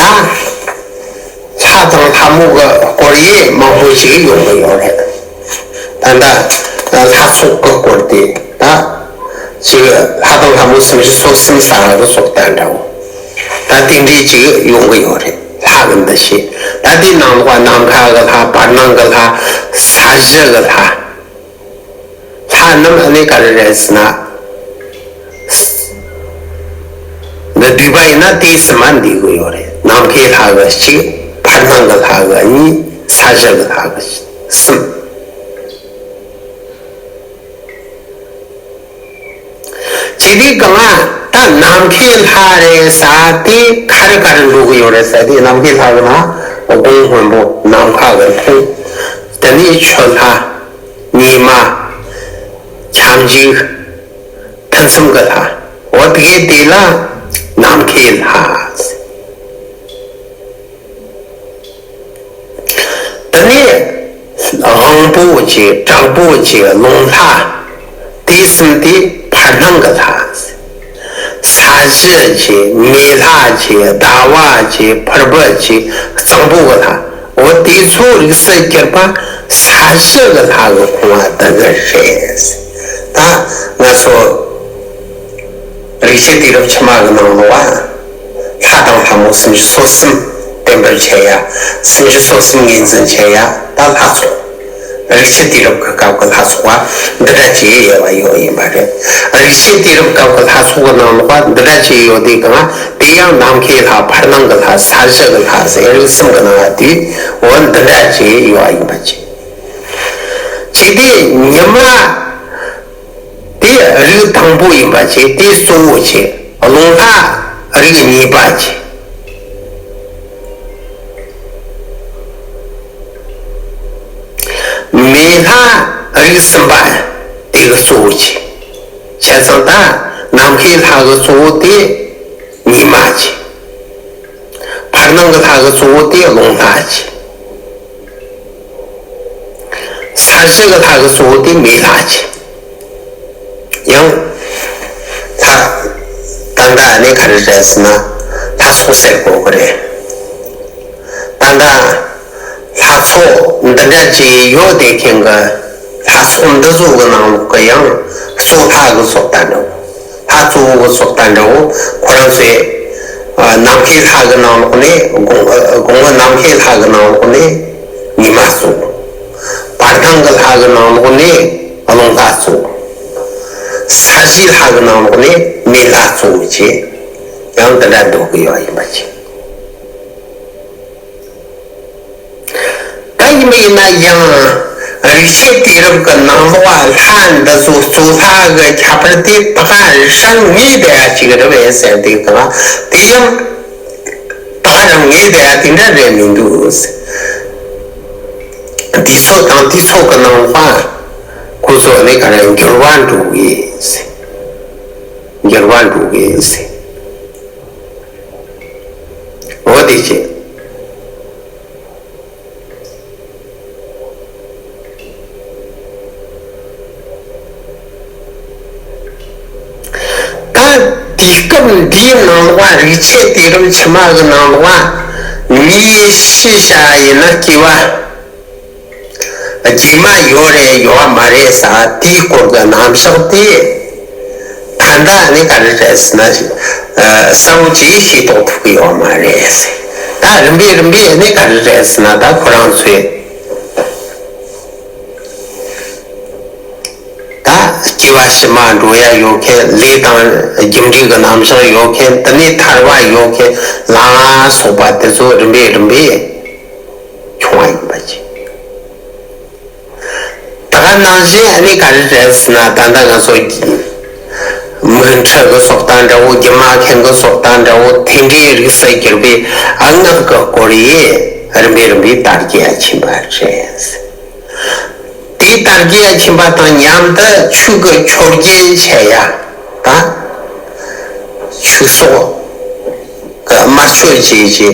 ལྷ་དང་ལྷ་མོ་གི་སྐོར་ཡེ་མང་པོ་ཞིག་ཡོང་གི་ཡོད་རེད། ད་ལྟ་ལྷ་ཚོགས་ཀྱི་སྐོར་དེ་ད་ཅིག་ལྷ་དང་ལྷ་མོ་སུམ་ཅུ་སོ་གསུམ་ཟེར་གི་སོགས་དང་འདྲ་བོ། ད་དེ་འདྲའི་ཅིག་ཡོང་གི་ཡོད་རེད། ལྷ་གི་འདུ་ཤེས། ད་དེའི་ནང་ལོགས་ནམ་མཁའ་གི་ལྷ། བར་སྣང་གི་ལྷ། ས་གཞི་གི་ལྷ། ལྷ་རྣམས་ཨ་ནི་ག་རེ་རེད་ཟེར་ན། འདི་བསྡུས་པ་ཡིན་ན་དེ་གསུམ་མ་འདུས་གི་ཡོད་རེད། ནམ་མཁའི་ལྷ་གི་གཅིག་བར་སྣང་གི་ལྷ་གི་གཉིས། ས་གཞི་གི་ལྷ་གི་གསུམ། ཅི་སྟེ་གང་ལ་ད་ནམ་མཁའི་ལྷ་རེད་ཟེར་དེ་ག་རེ་ག་རེ་འགྲོ་གི་ཡོད་རེད་ཟེར་དེ། ནམ་མཁའི་ལྷ་གི་ནང་དགུང་སྔོན་པོ་ནམ་མཁའ་གི་མཐོངས། དེ་ནས་ཆུ་ལྷ། ཉི་མ། ཁྱབ་འཇུག་ཐུན་མཚམས་ཀྱི་ལྷ། འོ་དེ་དེ་ལ་ནམ་མཁའི་ལྷ། དེ་ནས་དབང་པོ་བཅས་བྲག་པོ་བཅས་རླུང་ལྷ། དེ་གསུམ་དེ་བར་སྣང་གི་ལྷ། ས་གཞི་བཅས་མེ་ལྷ་བཅས་ཟླ་བ་བཅས་ཕུར་བུ་བཅས་གཙང་པོ་གི་ལྷ། འོ་དེ་ཚོ་རིགས་སུ་གྱུར་པ་ས་གཞི་གི་ལྷ་གི་ཁོངས་བསྡུ་གི་རེད། ད་ང་ཚོ་རིག་བྱེད་དུས་རབས་ཕྱི་མ་གི་ནང་ལོགས་ལ་ལྷ་དང་ལྷ་མོ་སུམ་ཅུ་སོ་གསུམ་བསྟན་པར་བྱེད་ཡ། སུམ་ཅུ་སོ་གསུམ་ངོས་འཛིན་བྱེད་ཡ། ད་ལྷ་ཚོགས། རིག་བྱེད་དུས་རབས་ཀྱི་སྐབས་ཀྱི་ལྷ་ཚོགས་པ་འདི་འདྲ་ཅིག་ཡོད་པ་ཡོད་ཡིན་པ་རེད། རིག་བྱེད་དུས་རབས་སྐབས་ཀྱི་ལྷ་ཚོགས་ཀྱི་ནང་ལོགས་པ་འདི་འདྲ་ཅིག་ཡོད་དུས་གང་དེ་ཡང་ནམ་མཁའི་ལྷ། བར་སྣང་གི་ལྷ། ས་གཞི་གི་ལྷ་ཟེར་རིགས་གསུམ་གྱི་ནང་ལ་དུས་འོ་འདི་འདྲ་ཅིག་ཡོད་ཡིན་པ་ཅིག་ཅིག་དེ་ཉི་མ་དེ་རིགས་དང་པོ་ཡིན་པ་ཅིག་དེ་གཙོ་བོ་ཅིག་རླུང་ལྷ་རིགས་གཉིས་པ་ཅིག་མེ་ལྷ་རིགས་གསུམ་པ་དེ་གི་གཙོ་བོ་ཅིག་བྱས་ཙང་ད་ནམ་མཁའི་ལྷ་གི་གཙོ་བོ་དེ་ཉི་མ་ཅིག་བར་སྣང་གི་ལྷ་གི་གཙོ་བོ་དེ་རླུང་ལྷ་ཅིག་ས་གཞི་གི་ལྷ་གི་གཙོ་བོ་དེ་མེ་ལྷ་ཅིག་ཡང་ལྷ། ད་ལྟ་ནི་ག་རེ་རེད་ཟེར་ན་ལྷ་ཚོགས་ཟེར་དགོས་ཀྱི་རེད། ད་ལྟ་ལྷ་ཚོགས་འདི་འདྲ་ཅིག་ཡོད་དེ་ཁྱེད་ཀྱི་ལྷ་ཚོགས་འདི་ཚོ་གི་ནང་ལོགས་ཀྱི་ཡང་གཙོ་ལྷ་གི་ཚོགས་དང་འདྲ་བོ། ལྷ་གཙོ་བོ་གི་ཚོགས་དང་འདྲ་བོ་ཁོ་རང་ཚོས། ཨ། ནམ་མཁའི་ལྷ་གི་ནང་ལོགས་ནས་དགུང་དགུང་ལོ་ནམ་མཁའི་ལྷ་གི་ནང་ལོགས་ནས་ཉི་མ་གཙོ་བོ། བར་སྣང་གི་ལྷ་གི་ནང་ལོགས་ནས་རླུང་ལྷ་གཙོ་བོ། ས་གཞིའི་ལྷ་གི་ནང་ལོགས་ནས་མེ་ལྷ་གཙོ་བོ་བཅས་ཡང་འདི་འདྲ་འདོགས་ཀྱི་ཡོད་ཡིན་པ་ཅིག་ད་ཡིན་པ་ཡིན་ན་ཡང་ རིག་བྱེད་དུས་རབས་ཀྱི་ནང་ལོགས་ལ་ལྷ་འདི་ཚོ་གཙོ་ལྷ་གི་ཁྱད་པར་དེ་ད་ག་རང་ངེས་བསྡད་ཡ་ཅིག་རེད་པས་ཟེར་དུས་གང་དེ་ཡང་ད་ག་རང་ངེས་བསྡད་ཡ་དེ་འདྲ་རེད་མི་འདུག་ཟེར། དུས་ཚོད་དང་དུས་ཚོད་ཀྱི་ནང་ལོགས་ཁོ་ཚོ་ནི་ག་རེ་འགྱུར་བ་འགྲོ་གི་ཟེར། འགྱུར་བ་འགྲོ་གི་ཟེར། འོ་དེ་བྱས། ད་དུས་སྐབས་འདིའི་ནང་ལོགས་རིག་བྱེད་དུས་རབས་ཕྱི་མ་གི་ནང་ལོགས་མིའི་ཤེས་བྱ་ཡིན་ན་སྐྱེ་བ་རྗེས་མ་ཡོད་རེད་ཡོད་མ་རེད་ཟེར་དེའི་སྐོར་གྱི་རྣམ་གཞག་དེ་ད་ལྟ་ནི་ག་རེ་རེད་ཟེར་ན་གསལ་པོ་ཅིག་ཤེས་རྟོགས་ཐུབ་ཀྱི་ཡོད་མ་རེད། ད་རིམ་པས་རིམ་པས་ནི་ག་རེ་རེད་ཟེར་ན་ད་ཁོ་རང་ཚོས། ད་སྐྱེ་བ་ཕྱི་མ་འགྲོ་ཡ་ཡོད་མཁན་ལས་དང་རྒྱུ་འབྲས་ཀྱི་རྣམ་གཞག་ཡོད་མཁན་དེ་ནས་ཐར་པ་ཡོད་མཁན་ལ་སོགས་པ་དེ་ཚོ་རིམ་པས་རིམ་པས་བྱུང་བ་ཡིན་པ་ཅིག་ད་ག་ནང་བཞིན་ཨ་ནི་ག་རེ་རེད་ཟེར་ན་ད་ལྟ་ང་ཚོ་མིག་འཕྲུལ་གྱི་སོགས་དང་འདྲ་བོ་རྒྱུ་མ་མཁན་གྱི་སོགས་དང་འདྲ་བོ་དེ་འདྲའི་རིགས་སུ་གྱུར་པའི་སྔགས་ཀྱི་སྐོར་ཡིས་རིམ་པས་རིམ་པས་དར་རྒྱས་ཕྱིན་པ་རེད། དེའི་དར་རྒྱས་ཕྱིན་པ་དང་མཉམ་དུ་ཆོས་ཀྱི་ཆོས་རྒྱན་འཆད་ཡ་དང་། ཆོས་སོགས་ཀྱི་དམར་མཆོད་བྱེད་ཀྱི་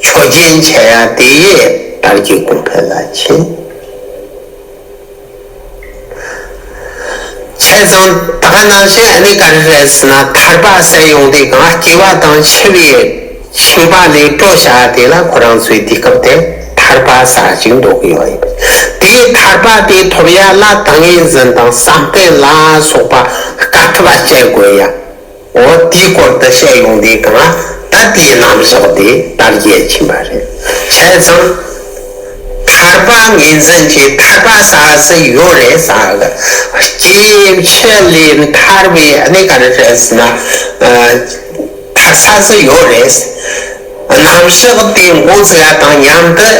ཆོས་རྒྱན་འཆད་ཡ་དེ་ཡིས་དར་རྒྱས་གོང་འཕེལ་ལ་ཕྱིན། བྱས་ཙང་ད་ག་ནང་བཞིན་ཨ་ནི་ག་རེ་རེད་ཟེར་ན་ཐར་པ་ཟེར་ཡོང་དུས་གང་སྐྱེ་བ་དང་འཆི་བའི་ཁྱིམ་པ་ལས་སྤྲོ་བྱ་དེ་ལ་ཁོ་རང་ཚོའི་དུས་སྐབས་དེ་ཐར་པ་ཟེར་ཅིག་འདོགས་ཀྱི་ཡོད་ཡིན། དེའི་ཐར་པ་དེ་ཐོབ་ཡ་ལ་ཏིང་ངེ་འཛིན་དང་བསམ་གཏན་ལ་སོགས་པ་དཀའ་ཐུབ་སྤྱད་དགོས་ཡ། འོ་དེའི་སྐོར་དུ་བཤད་ཡོང་དུས་གང་ད་དེའི་རྣམ་གཞག་དེ་དར་རྒྱས་ཕྱིན་པ་རེད། བྱས་ཙང་། ཐར་པ་ངེས་འཛིན་གྱི་ཐར་པ་ཟེར་ཟིག་ཡོད་རེད་ཟེར་གི་སྐྱེ་འཆི་ལས་ཐར་བའི་གནས་ག་རེ་རེད་ཟེར་ན། ཐར་ས་ཟིག་ཡོད་རེད། རྣམ་གཞག་དེ་མགོ་ཚོས་ཡ་དང་མཉམ་དུ་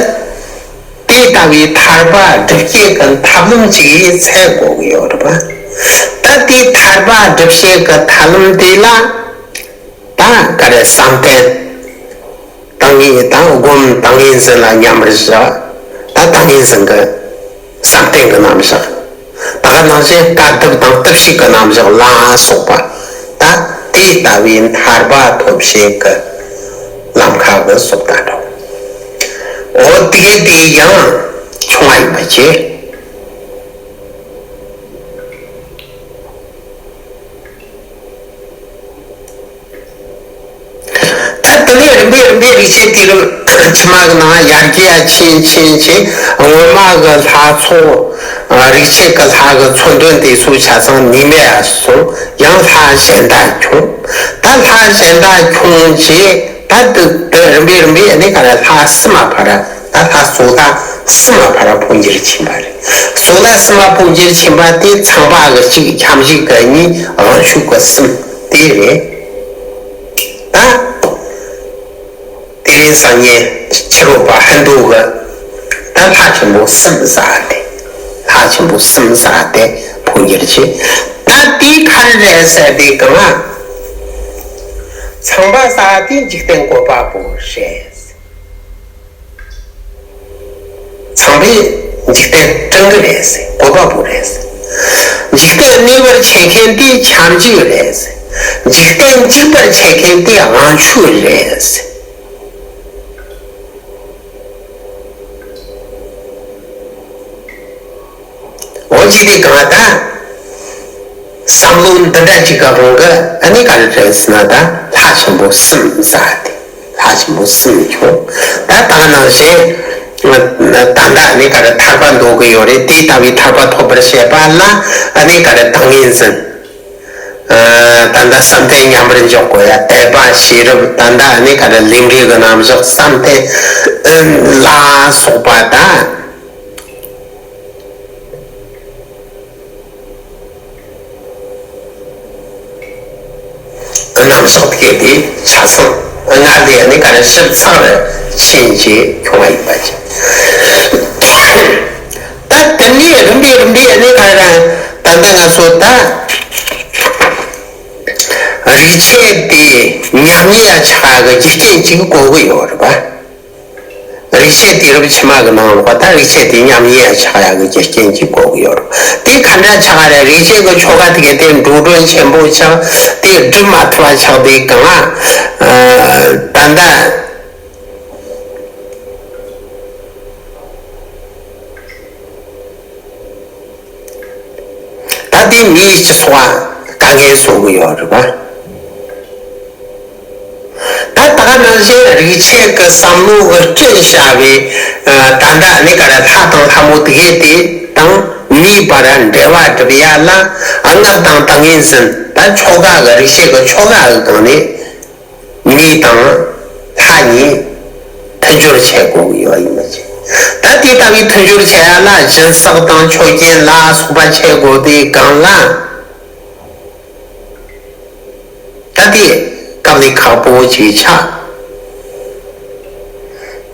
དེ་ལྟ་བུའི་ཐར་པ་སྒྲུབ་བྱེད་ཀྱི་ཐབས་ལམ་ཅིག་འཚོལ་དགོས་ཀྱི་ཡོད་རེད་པ། ད་དེ་ཐར་པ་སྒྲུབ་བྱེད་ཀྱི་ཐབས་ལམ་དེ་ལ་ད་ག་རེ་བསམ་གཏན། ཏིང་ངེ་དང་སྒོམ་ཏིང་ངེ་འཛིན་ལ་མཉམ་པར་བཞག་ད་ཏིང་ངེ་འཛིན་གྱི་བསམ་གཏན་གྱི་རྣམ་གཞག་ད་ག་ནང་བཞིན་དཀའ་ཐུབ་དང་བརྟུལ་ཞུགས་ཀྱི་རྣམ་གཞག་ལ་སོགས་པ་ད་དེ་ལྟ་བུའི་ཐར་པ་ཐོབ་བྱེད་ཀྱི་ལམ་ཁ་གི་སོགས་ད་འགྲོ། འོ་དེ་དེ་ཡང་བྱུང་བ་ཡིན་པ་བྱས། ད་དེ་ནས་རིམ་པས་རིམ་པས་རིག་བྱེད་དུས་རིམ་ཕྱི་མ་གི་ནང་ཡར་རྒྱས་ཕྱིན་ཕྱིན་ཕྱིན་སྔོན་མ་གི་ལྷ་ཚོགས་རིག་བྱེད་ཀྱི་ལྷ་གི་མཚོན་དོན་དེ་ཚོ་ཆ་ཚང་ནུས་མེད་ལ་སོང་ཡང་ལྷ་གཞན་དག་བྱུང་། ད་ལྷ་གཞན་དག་བྱུང་རྗེས་ད་དེ་དེ་རིམ་པས་རིམ་པས་ནི་ག་རེ་ལྷ་གསུམ་མ་ཕར་ད་ལྷ་གཙོ་བོ་གསུམ་མ་ཕར་འཕོ་འགྱུར་ཕྱིན་པ་རེད། གཙོ་བོ་གསུམ་མ་འཕོ་འགྱུར་ཕྱིན་པ་དེ་ཚངས་པ་གི་གཅིག་ཁྱབ་འཇུག་གི་གཉིས་དབང་ཕྱུག་གི་གསུམ་དེ་རེད། ད། དེ་རིང་སང་ཉིན་ཕྱི་རོལ་པ་ཧིན་དུ་གི་ད་ལྷ་ཆེན་པོ་གསུམ་ཟེར་ཏེ། ལྷ་ཆེན་པོ་གསུམ་ཟེར་ཏེ་འཕོ་འགྱུར་བྱེད། ད་དེའི་ཁར་རེད་ཟེར་ཏེ་གང་། ཚངས་པ་ཟེར་ཏེ་འཇིག་རྟེན་བཀོད་པ་པོ་རེད། ཚངས་པས་འཇིག་རྟེན་སྐྲུན་གི་རེད་ཟེར། བཀོད་པ་པོ་རེད་ཟེར། འཇིག་རྟེན་གནས་པར་བྱེད་མཁན་དེ་ཁྱབ་འཇུག་རེད་ཟེར། འཇིག་རྟེན་འཇིག་པར་བྱེད་མཁན་དེ་དབང་ཕྱུག་རེད་ཟེར། འོ་ཅི་སྟེ་གང་ལྟར། བསམ་བློ་འདི་འདྲ་ཅིག་གི་དབང་གིས་ཨ་ནི་ག་རེ་རེད་ཟེར་ན་ད་ལྷ་ཆེན་པོ་གསུམ་ཟེར་ཏེ་ལྷ་ཆེན་པོ་གསུམ་བྱུང་། ད་ད་ནང་བཞིན་ད་ལྟ་ཨ་ནི་ག་རེ་ཐར་པ་འདོད་གི་ཡོད་རེད། དེ་ལྟ་བུའི་ཐར་པ་ཐོབ་པར་བྱེད་པ་ལ་ཨ་ནི་ག་རེ་ཏིང་ངེ་འཛིན། ད་ལྟ་བསམ་གཏན་མཉམ་པར་འཇོག་དགོས་ཡ། དད་པ་ཤེས་རབ། ད་ལྟ་ཨ་ནི་ག་རེ་ལས་འབྲས་ཀྱི་རྣམ་གཞག་བསམ་གཏན་ལ་སོགས་པ་དང་། རྣམ་གཞག་དེ་དེ་ཆ་ཚང་སྔར་ལས་ནི་ག་རེ་ཞིབ་ཚགས་རུ་ཕྱིན་ཅེས་ཁྱོང་བ་ཡིན་པ་ཅིག་ད་དེ་ནས་རིམ་ འདི་ནི་ག་རེ་ད་ལྟ་ང་ཚོ་ད་རིག་བྱེད་དེ་ཉམས་ཉེས་ཆགས་ཀྱི་རྒྱུ་རྐྱེན་ཅིག་གོ་གི་ཡོད་རེད་པ། རིག་བྱེད་དུས་རབས་ཕྱི་མ་གི་ནང་ལོགས་ད་རིག་བྱེད་དེ་ཉམས་ཉེས་ཆགས་ཡག་གི་རྒྱུ་རྐྱེན་གྱིས་གོ་གི་ཡོད་རེད། དེ་ག་འདྲ་ཆགས་རེད། རིག་བྱེད་ཀྱི་ཆོ་ག་དེ་གའི་དེ་འགྲོ་གྲོན་ཆེན་པོ་ཆགས། དེ་སྒྲུབ་མ་ཐུབ་པ་ཆགས། དེ་གང་ལ་ད་ལྟ་ད་དེ་མིའི་སྤྱི་ཚོགས་ལ་དཀའ་ངལ་བཟོ་གི་ཡོད་རེད་པ། ད་ད་ག་ནང་བཞིན་རིག་བྱེད་ཀྱི་བསམ་བློ་གི་སྤྲིན་ཤར་བའི་ད་ལྟ་ནི་ག་རེ་ལྷ་དང་ལྷ་མོ་དེ་གའི་དེ་དང་མིའི་བར་འབྲེལ་བ་སྒྲུབ་ཡ་ལ་སྔགས་དང་ཏིང་ངེ་འཛིན་ད་ཆོ་ག་གི་རིག་བྱེད་ཀྱི་ཆོ་ག་གི་སྒང་ནས། མི་དང་ལྷ་གཉིས་མཐུན་སྦྱོར་བྱེད་དགོས་ཀྱི་ཡོད་ཡིན་པ་བྱས། ད་དེ་ལྟ་བུའི་མཐུན་སྦྱོར་བྱེད་ཡ་ལ་སྦྱིན་སྲེག་དང་མཆོད་སྦྱིན་ལ་སོགས་པ་བྱེད་དགོས་དུས་སྒང་ལ། ད་དེ་དཀའ་ལས་ཁག་པོ་ཅིག་ཆགས།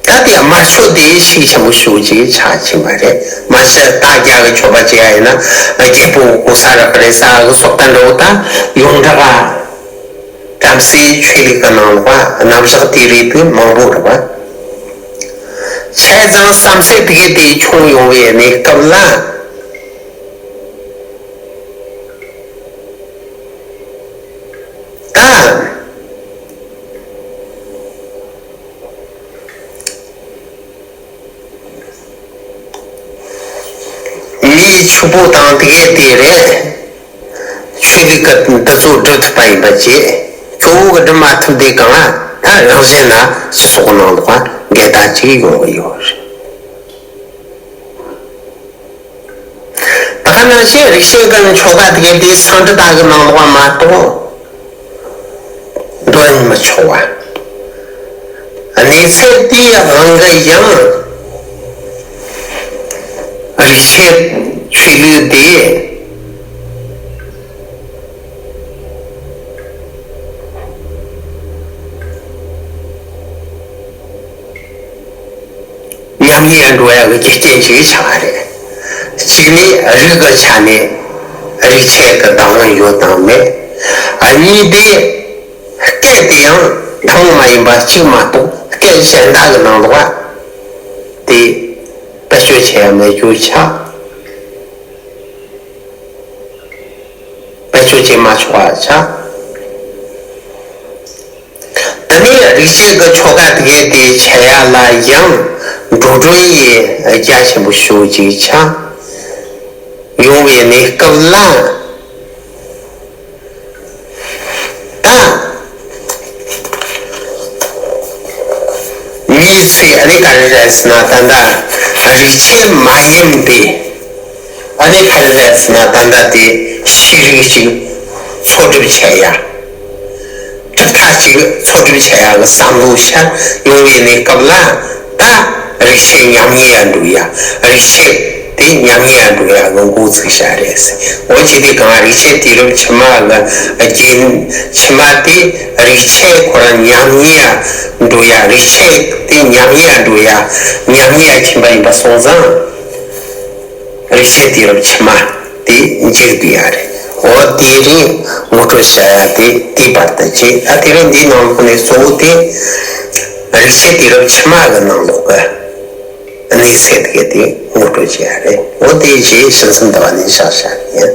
ད་དེ་དམར་མཆོད་དེ་ཤུགས་ཆེན་པོ་ཞེ་པོ་ཅིག་ཆགས་ཕྱིན་པ་རེད། མ་གཞི་རྟ་རྒྱུག་གི་མཆོད་པ་བྱེད་ཡ་ཡིན་ན་རྒྱལ་པོ་གོ་ས་རི་ཀ་རེད་ས་གི་སོགས་ད་འདྲ་བོ་ད་ཡོངས་གྲགས། བྲམ་ཟེའི་ཆོས་ལུགས་ཀྱི་ནང་ལོགས་རྣམ་གཞག་དེ་རིགས་དེ་མང་པོ་རེད་པ། བྱས་ཙང་བསམ་ཚུལ་དེ་གའི་དེ་བྱུང་ཡོང་བའི་གནས་སྐབས་ལ། ད། མིའི་ཕྱུག་པོ་དང་དེ་གའི་དེ་རེད། ཆོས་ལུགས་ཀྱི་འདི་ཚོ་སྒྲུབ་ཐུབ་པ་ཡིན་པ་བྱས། གཙོ་བོ་གི་སྒྲུབ་མ་ཐུབ་དེ་གང་ལ་ད་རང་བཞིན་ན་སྤྱི་ཚོགས་ནང་ལོགས་འགལ་ཟླ་ཅིག་ཡོང་གི་ཡོད་རེད། ད་ག་ནང་བཞིན་རིག་བྱེད་ཀྱི་ཆོ་ག་དེ་གའི་དེ་སངས་རྒྱས་བསྟན་པའི་ནང་ལོགས་མ་གཏོགས། འདོན་མི་ཆོག་པ། གནས་ཚུལ་དེའི་དབང་གིས་ཡང་རིག་བྱེད་ཆོས་ལུགས་དེ་ཉམས་ཉེས་འགྲོ་ཡག་གི་རྒྱུ་རྐྱེན་ཞིག་ཆགས་པ་རེད། གཅིག་ནི་རིགས་ཀྱི་ཆ་ནས་རིག་བྱེད་ཀྱི་བདག་དབང་ཡོད་དང་མེད། གཉིས་དེ། སྐད་དེ་ཡང་ཐུན་མོང་མ་ཡིན་པ་གཅིག་མ་གཏོགས་སྐད་གཞན་དག་གི་ནང་ལོགས་པ་དེ་བེད་སྤྱོད་བྱེད་ཡ་མེད་རྒྱུ་ཆགས། བེད་སྤྱོད་བྱེད་མ་ཆོག་པ་ཆགས། དེ་ནས་རིག་བྱེད་ཀྱི་ཆོ་ག་དེ་གའི་དེ་བྱེད་ཡ་ལ་ཡང་འགྲོ་གྲོན་ཡི་རྒྱ་ཆེན་པོ་ཞེ་པོ་ཅིག་ཆགས་ཡོང་བའི་གནས་སྐབས་ལ། ད། མིའི་ཚེ་ཨ་ནི་ག་རེ་རེད་ཟེར་ན་ད་ལྟ་རིག་བྱེད་མ་ཡིན་པའི་ཨ་ནི་ག་རེ་རེད་ཟེར་ན་ད་ལྟ་དེ་ཤེས་རིག་ཅིག་འཚོ་སྒྲུབ་བྱེད་ཡ། གྲུབ་མཐའ་ཅིག་འཚོ་སྒྲུབ་བྱེད་ཡ་གི་བསམ་བློ་ཤར་ཡོང་བའི་གནས་སྐབས་ལ་ད་རིག་བྱེད་ཉམས་ཉེས་ཡ་འགྲོ་ཡ། རིག་བྱེད་དེ་ཉམས་ཉེས་ཡ་འགྲོ་ཡ་གི་འགོ་ཚུགས་བྱ་རེད། འོ་ཅི་དེ་གང་རིག་བྱེད་དུས་རབས་ཕྱི་མ་གི་རྒྱུན་ཕྱི་མ་དེ་རིག་བྱེད་ཁོ་རང་ཉམས་ཉེས་ཡ་འགྲོ་ཡ། རིག་བྱེད་དེ་ཉམས་ཉེས་ཡ་འགྲོ་ཡ། ཉམས་ཉེས་ཡ་ཁྱིམ་པ་ཡིན་པ་སོང་ཙང་། རིག་བྱེད་དུས་རབས་ཕྱི་མ་དེ་འཇིག་བསྡད་ཡ་རེད། འོ་དེ་རིང་ངོ་སྤྲོད་བྱ་ཡ་དེ་དེའི་བར་དུ་བྱས། ད་དེ་རིང་འདིའི་ནང་ལོགས་ནས་གཙོ་བོ་དེ་རིག་བྱེད་དུས་རབས་ཕྱི་མ་གི་ནང་ལོགས་གི་གནས་ཚད་དེ་དེ་ངོ་སྤྲོད་བྱེད་ཡ་རེད། འོ་དེ་རྗེས་ཕྱི་ཚུལ་འདི་བ་ནས་བཞག་བྱ་ཡིན།